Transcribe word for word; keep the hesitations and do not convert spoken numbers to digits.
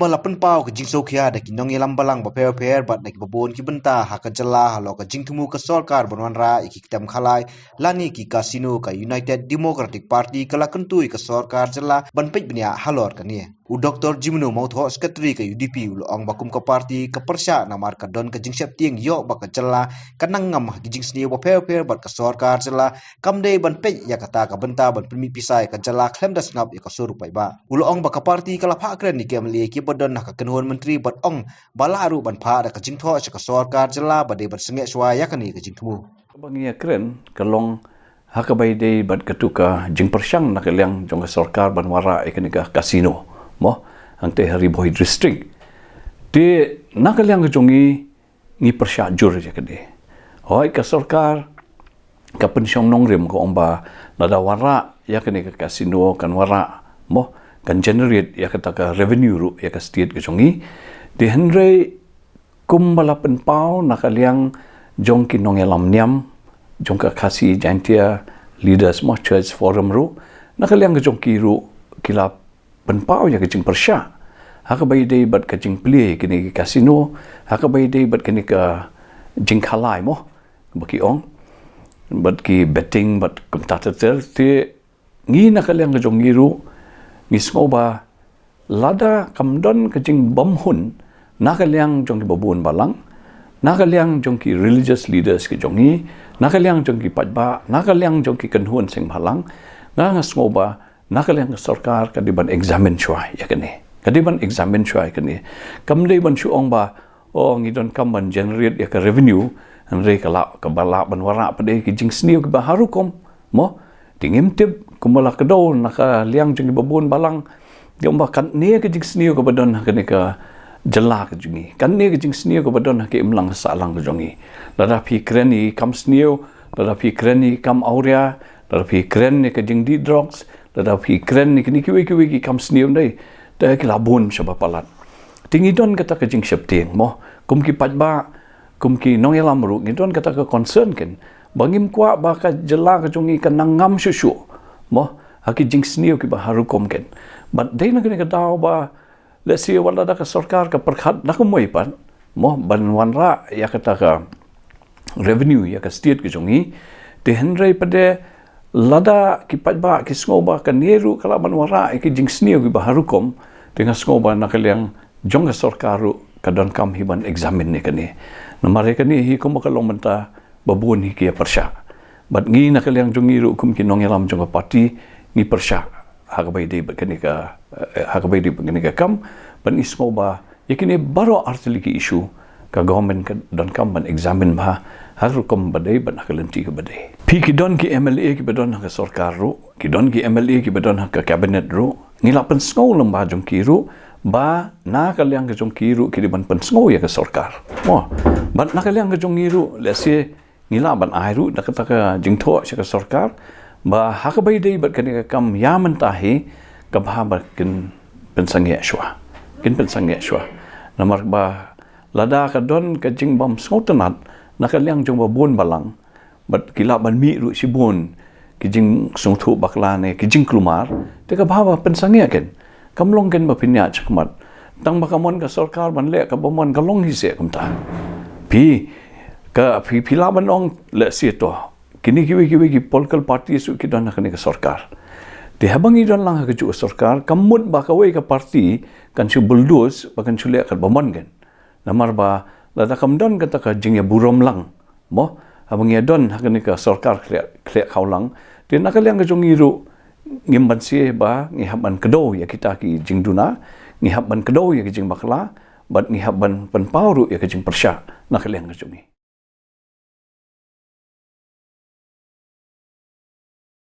Ba la pynpaw ka jingsngewkhia da ki nongïalam balang bapher bapher bad na ki babun ki bynta ha ka jylla halor ka jingthmu ka sorkar ban wanrah ïa ki kem khalai lane ki casino ka United Democratic Party ka la kyntu ïa ka sorkar jylla ban peit bniah halor kane. U Doktor Jimno Mawthoh, Secretary ka U D P, u la ong ba kum ka party ka pyrshah namar ka don ka jingsheptieng ïoh ba ka jylla ka nang ngam ha ki jingsniew bapher bapher bad ka sorkar jylla kam dei ban peit ïa kata ka bynta ban pynmih pisa ïa ka jylla khlem da sngap ïa ka sur u paidbah. U la ong ba ka party ka la phah kren ïa ki M L A kiba don ha ka kynhun myntri bad ong ba lah ruh ban phah da ka jingthoh sha ka sorkar jylla ba dei ban sangeh shuwa ïa kane ka jingthmu. Kaba ngi ïa kren ka long ha kaba ïadei bad katu ka jingpyrshang na ka liang jong ka sorkar ban wanrah ïa kane ka casino, mo, hangtei ha Ri Bhoi District. Te na ka liang ka jong ngi, ngi pyrshah jur ïa kane. Hooid, ka sorkar ka pynshong nongrim, ka ong ba lada wanrah ïa kane ka casino kan wanrah, mo, kan generate ïa kata ka revenue ruh ïa ka state ka jong ngi. Te hynrei kumba la pynpaw na ka liang jong ki nongïalam niam jong ka Khasi Jaintia Leaders, mo, Church Forum ruh, na ka liang ka jong ki ruh ki la pynpaw ïa ka jingpyrshah ha kaba ïadei bad ka jingplie kine ki casino, ha kaba ïadei bad kine ka jingkhalai, mo, ba ki ong, bad ki betting bad kumta ter ter. Te ngi na ka liang ka jong ngi ruh ngi sngew ba lada kam don ka jingbymhun na ka liang jong ki babun balang, na ka liang jong ki religious leaders ki jong ngi, na ka liang jong ki paidbah, na ka liang jong ki kynhun seng bhalang, nga nga sngew ba na ka liang ka sorkar ka dei ban examine shuwa ïa kane. Ka dei ban examine shuwa ïa kane. Kam dei ban shu ong ba, oh, ngi donkam ban generate ïa ka revenue, hynrei ka lah, kaba lah ban wanrah pat dei ki jingsniew kiba har rukom, mo. Te ngim tip kumba la kdew na ka liang jong ki babun balang, ïa, ong ba katne ka jingsniew kaba don ha kane ka jylla ka jong ngi, katne ka jingsniew kaba don ha ka imlang ka sahlang ka jong ngi. Lada phi kren ïa ki kam sniew, lada phi kren ïa ki kam awria, lada phi kren ïa ka jingdih drugs, lada phi kren ïa kine kiwei kiwei ki kam sniew, dei, te ki la bun shaba palat. Te ngi don kata ka jingsheptieng, mo, kum ki paidbah, kum ki nongïalam ruh ngi don kata ka concern ken, ba ngim kwah ba ka jylla ka jong ngi ka nang ngam shuh shuh, mo, ha ki jingsniew kiba har rukom ken. Bad dei na kane ka daw ba lehse wat lada ka sorkar ka pyrkhat da kumwei pat, mo, ban wanrah ïa kata ka revenue ïa ka state ka jong ngi, te hynrei pat de lada ki paidbah ki sngew ba kane ruh ka lah ban wanrah ïa ki jingsniew kiba har rukom, te nga sngew ba na ka liang jong ka sorkar ruh ka donkam hi ban examine ïa kane. Namar ïa kane hi kumba ka long mynta, babun hi ki ïa pyrshah. Bad ngi na ka liang jong ngi ruh kum ki nongïalam jong ka party ngi pyrshah ha kaba ïadei bad kane ka, eh, ha kaba ïadei bad kane ka kam, bad ngi sngew ba ïa kine baroh artylli ki issue ka government ka donkam ban examine bha ha ka rukom ba dei bad ha ka lynti kaba dei. Phi, ki don ki M L A kiba don ha ka sorkar ruh, ki don ki M L A kiba don ha ka cabinet ruh, ngi la pynsngew lyngba jong ki ruh ba na ka liang ka jong ki ruh ki dei ban pynsngew ïa ka sorkar, mo. Bad na ka liang ka jong ngi ruh lehse ngi lah ban ai ruh da kata ka jingthoh sha ka sorkar ba ha kaba ïadei bad kane ka kam ïa mynta hi, ka bha ba kin pynsangeh shuwa, kin pynsangeh shuwa. Namar ba lada ka don ka jingbym sngewtynnad na ka liang jong babun balang, bad ki lah ban mih ruh shibun ki jingsngewthuh bakla ne ki jingkulmar, te ka bha ba pynsangeh ken. Kam long ken ba phin ïaid shakhmat. Tang ba ka mon ka sorkar ban leh kaba mon, ka long hi seh kumta. Phi, ka, phi, phi lah ban ong lehse to, kine kiwei kiwei ki political party ruh ki don ha kane ka sorkar. Te haba ngi don lang ha kajuh ka sorkar, kam mut ba kawei ka party kan shu bulldoze ba kan shu leh kaba mon ken. Namar ba lada kam don kata ka jingïaburom lang, mo, haba ngi ïa don ha kane ka sorkar khleh, khleh khawlang, te na ka liang ka jong ngi ruh ngim banse ba ngi hap ban kdew ïa kita ki jingduna, ngi hap ban kdew ïa ki jingbakla, bad ngi hap ban pynpaw ruh ïa ka jingpyrshah na ka liang ka jong ngi.